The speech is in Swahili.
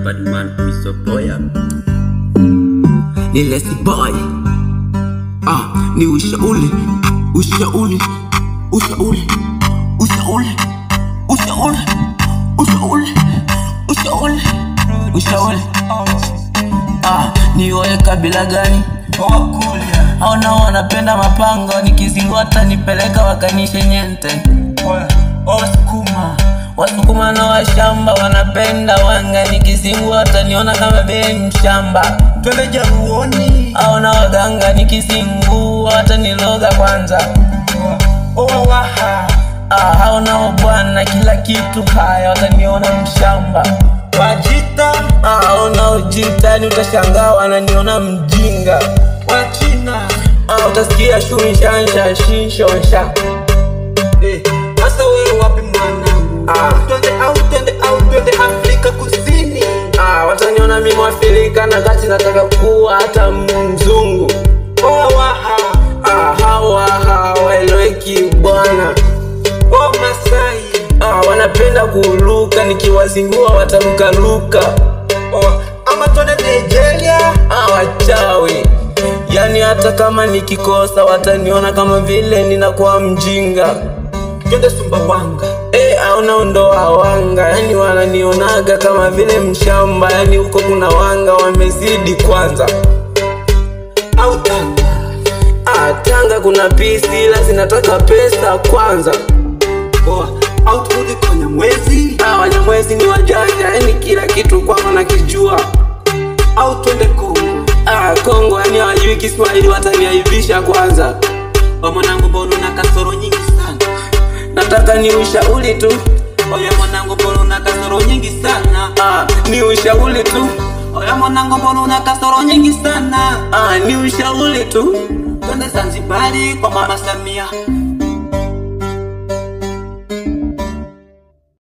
Bad man, Mr. Boya. Ni Lesi Boy. Ah, ni ushauri, ushauri, ushauri, ushauri, ushauri, ushauri, ushauri, ushauri. Ah, ni wewe kabila gani? Haona wanapenda mapango, nikizingua nipeleka wakanishe nyente. Wasukuma na washamba wanapenda wanga, nikizingua wataniona kama bei mshamba. Twende Jaruoni. Haona waganga, nikizingua wataniloga kwanza. Waha. Ah, haona bwana kila kitu haya, wataniona mshamba. Wajita. Ah, haona ujita, ni utashangaa wananiona mjinga. Wachina. Ah, utasikia shumi shansha shinshonsha. Sasa wewe wapi mwanangu? Ah. Twende au twende au twende Afrika Kusini. Ah, wataniona mimi Mwafrika na kati nataka kuwa hata mzungu. Waha. Ah, hawa hawaeleweki bwana. Masai. Ah, wanapenda kuruka, nikiwazingua watarukaruka. Ama twende Nigeria. Ah, wachawi. Yani hata kama nikikosa wataniona kama vile ninakuwa mjinga. Twende Sumbawanga. Aona ondoa wanga, yani wananionaga kama vile mshamba, yani huko kuna wanga wamezidi kwanza. Au Tanga. Ah, Tanga kuna pisi ila zinataka pesa kwanza. Au turudi kwa Nyamwezi. Ah, Wanyamwezi ni wajanja, yani kila kitu kwao wanakijua. Au twende Kongo. Ah, Kongo yani hawajui Kiswahili, wataniaibisha kwanza. Wa mwanangu mbona una kasoro nyingi sana? Nataka ni ushauri tu. Oya mwanangu mbona una kasoro nyingi sana? Ah, ni ushauri tu. Oya mwanangu mbona una kasoro nyingi sana? Ah, ni ushauri tu. Twende Zanzibari kwa Mama Samia.